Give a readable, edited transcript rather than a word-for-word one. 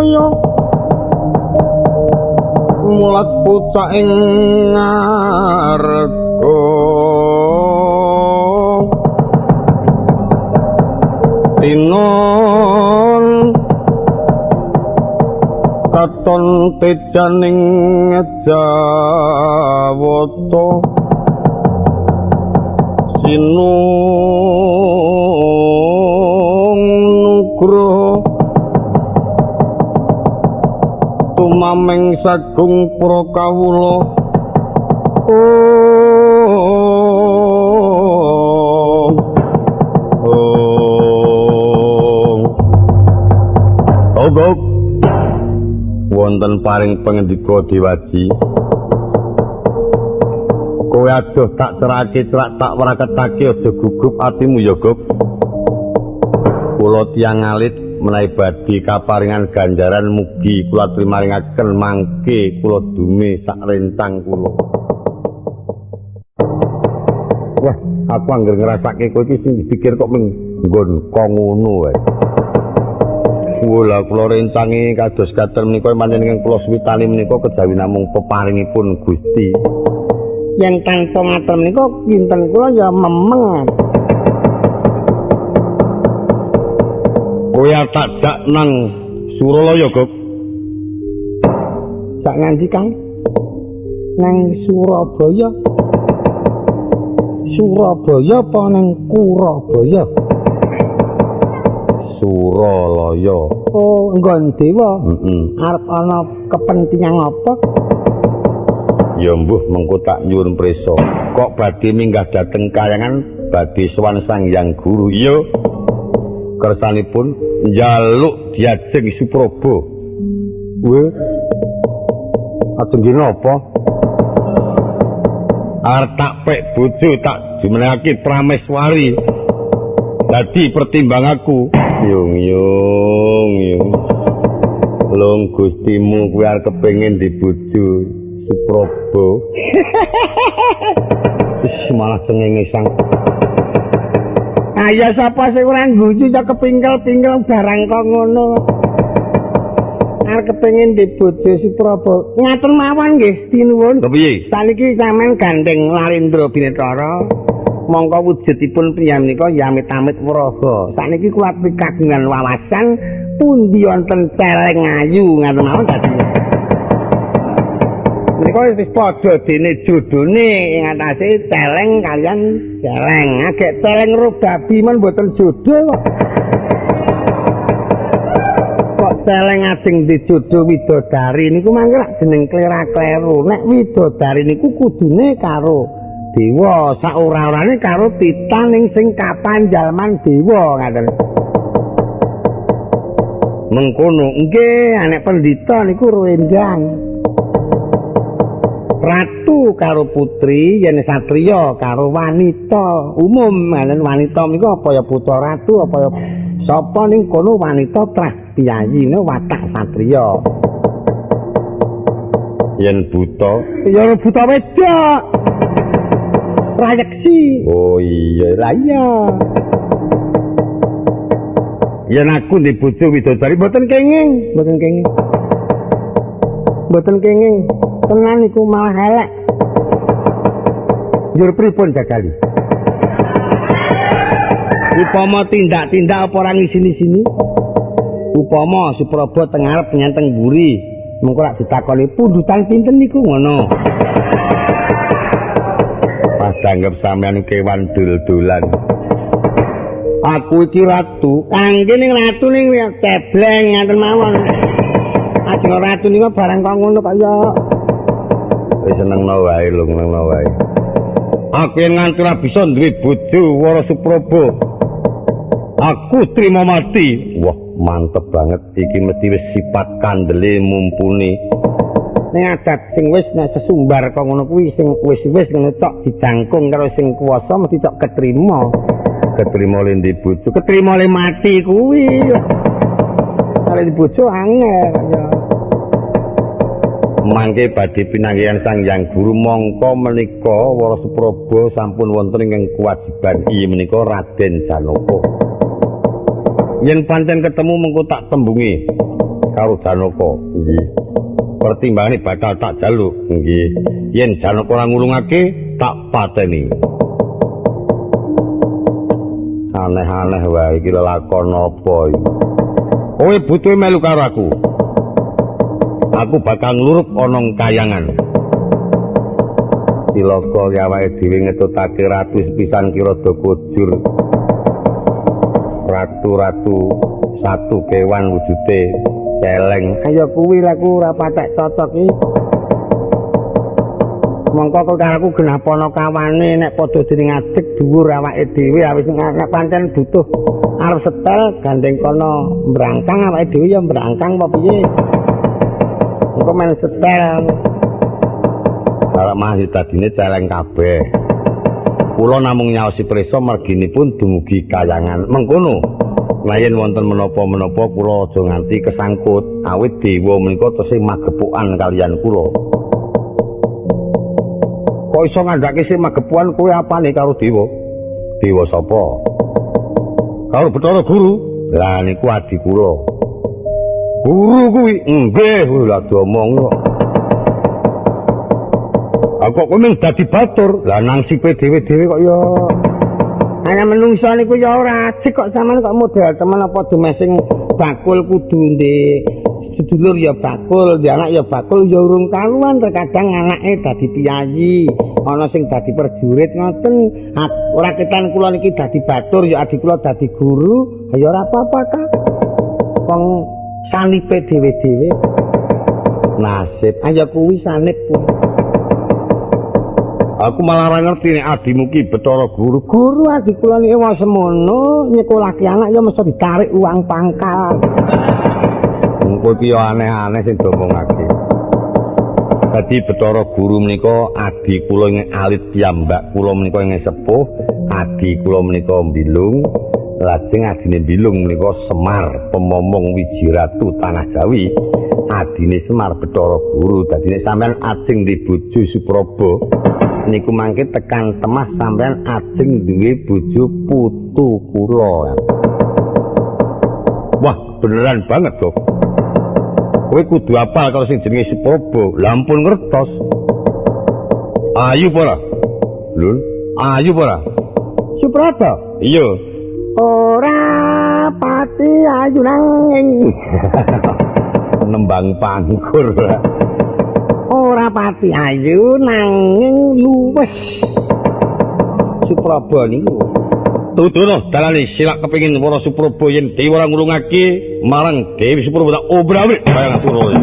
kaya mulat pucak ing ngarga tinon katon tejaning Jawata sinung nugroho tumameng sagung para kawula. Oh, wonten paring pangendika Dewaji. Kowe aduh tak cerake cerak tak wraketake aja gugup atimu ya Gop. Kula tiyang alit menawi badhe kaparingan ganjaran mugi kula trimaringaken mangke kula dume sak rencang kula. Wah, aku angger ngrasake kowe iki sing dipikir kok mung nggon kok ngono wae. Kula kula rencangi kados katen menika pancen ingkang kula suwitani menika kejawi namung peparingipun Gusti. Yen tanpa ngaten menika kinten kula ya memeng. Kowe tak jak nang Suralaya, Gop. Sak nganti, Kang? Nang Surabaya. Surabaya apa nang Kurabaya? Suralaya. Oh, nggon dewa. Heeh. Arep ana kepentingan apa? Ya mbuh mengko tak nyuwun prisa. Kok badhe minggah dhateng kayangan badhe sowan Sang Hyang Guru. Iya. Kersanipun njaluk diajeng Supraba. Weh. Ajeng napa? Arep tak pek bojo tak jumenengake Prameswari. Dadi pertimbang aku. Yung yung yung. Lung Gustimu kuwi arep kepengin dibojo Supraba. Wis malah cengengesan. Ayo sapa sing ora ngguyu ya kepingkel-pingkel barang kok ngono. Arep kepengin dibojo Supraba. Ngaten mawon nggih tinuwun. Lha piye? Saniki sampean gandeng Larendra Binetara. Mongko wujudipun priya menika ya amit-amit wraga. Sakniki kula kagungan wawasan pundi wonten celeng ayu ngaten mawon dadi. Menika wis padha dene jodhone ing atase celeng kalian celeng. Agek celeng ro babi men mboten jodho kok. Kok celeng ajeng dijodoh widodari niku mangke lak jeneng klera-kleru. Nek widodari niku kudune karo dewa, saora-orane karo titan ing sing kapanjalman dewa ngaten. Mengkono nggih, anek pendhita niku rendang. Ratu karo putri, yen satriya karo wanita umum. Ngaten wanita niku apa ya putra ratu apa ya sapa ning kono wanita trah piyayi ne watak satriya. Yen buta, ya buta wedok. Rayeksi. Oh iya, lah iya. Yen aku ndek bojo widodari mboten kenging, mboten kenging. Mboten kenging. Tenan iku malah elek. Njur pripun jagali? Upama tindak-tindak apa ora ngisini-sini? Upama Supraba teng ngarep nyanteng mburi, mengko lak ditakoni pundutan pinten niku ngono. Pas anggap sampean kewan dul-dulan. Aku iki ratu, kangge ning ratu ning cebleng ngaten mawon. Ajeng ratu niku barang kok ngono kok ya. Wis senengno wae lho, senengno wae. Aku yen nganti ora bisa duwe bojo Wara Supraba. Aku trima mati. Wah, mantep banget iki mesti wis sifat kandele mumpuni. Ning adat sing wis nek sesumbar kok ngono kuwi sing wis-wis ngono tok dijangkung karo sing kuwasa mesti tok ketrima. Ketrima le ndi bojo, ketrima le mati kuwi. Kale di bojo angel ya. Mangke badhe pinanggihan Sang Hyang Guru mongko menika Wara Supraba sampun wonten ingkang kewajiban iya menika Raden Janaka. Yen pancen ketemu mengko tak tembungi. karo Janaka. Nggih. Pertimbangane bakal tak jaluk. Nggih. Yen Janaka ora ngulungake, tak pateni. Aneh-aneh wae iki lelakon apa iki. Kowe butuh melu karo aku. Aku bakal nglurup ana kayangan. Cilaka awake dhewe ngetutake ratu sepisan ki rada kujur. Ratu-ratu satu kewan wujude celeng. Ayo kuwi laku ora patek cocok iki. Mongko kok karo aku genah panakawane nek padha dening ngadeg dhuwur awake dhewe awis nek pancen butuh arep setel gandeng kono mbrangkang awake dhewe ya mbrangkang apa piye. Engko men setel. Arep masih tadine celeng kabeh. Kula namung nyaosi prisa merginipun dumugi kayangan. Mengkono. Lah yen wonten menapa-menapa kula aja nganti kesangkut awit dewa menika tesih magepokan kaliyan kula. Kok iso ngandhake sing magepokan kowe apane karo dewa? Dewa sapa? Karo Bathara Guru. Lah niku adi kula. Guru kuwi nggih lha diomong kok. Aku kok mung dadi batur. Lah nangsipe dhewe-dhewe kok ya. Ana menungso niku ya ora ajeg kok sampean kok model temen apa dumeh sing bakul kudu ndek sedulur ya bakul, ndek anak ya bakul ya urung karuan terkadang anake dadi piyayi, ana sing dadi prajurit ngoten. Ora ketan kula niki dadi batur ya adi kula dadi guru, ya ora apa-apa ta. Wong sanipe dhewe-dhewe. Nasib ayo kuwi sanip kuwi. Aku malah ora ngerti nek adimu ki Bathara Guru. Guru adi kula niki wong semono nyekolahke anak ya mesti ditarik uang pangkal. Kowe iki aneh-aneh sing diomongake. Dadi Bathara Guru menika adi kula ing alit piyambak kula menika ing sepuh, adi kula menika Bilung, lajeng adine Bilung menika Semar, pemomong Wiji Ratu Tanah Jawi. Adine Semar Bathara Guru. Dadine sampean ajeng di bojo Supraba. Niku mangke tekan temah sampean ajeng duwe bojo putu kula. Wah, beneran banget kok. Kowe kudu apal kalau sing jenenge Supraba. Lah ampun ngertos. Ayu apa ora? Lho, ayu apa ora? Supraba? Iya. Ora pati ayu nanging nembang pangkur. Ora pati ayu nanging luwes. Supraba niku. Tuduno dalane silak kepengin wara Supraba yen dewa ora ngulungake marang Dewi Supraba tak obrawit kaya ngapura.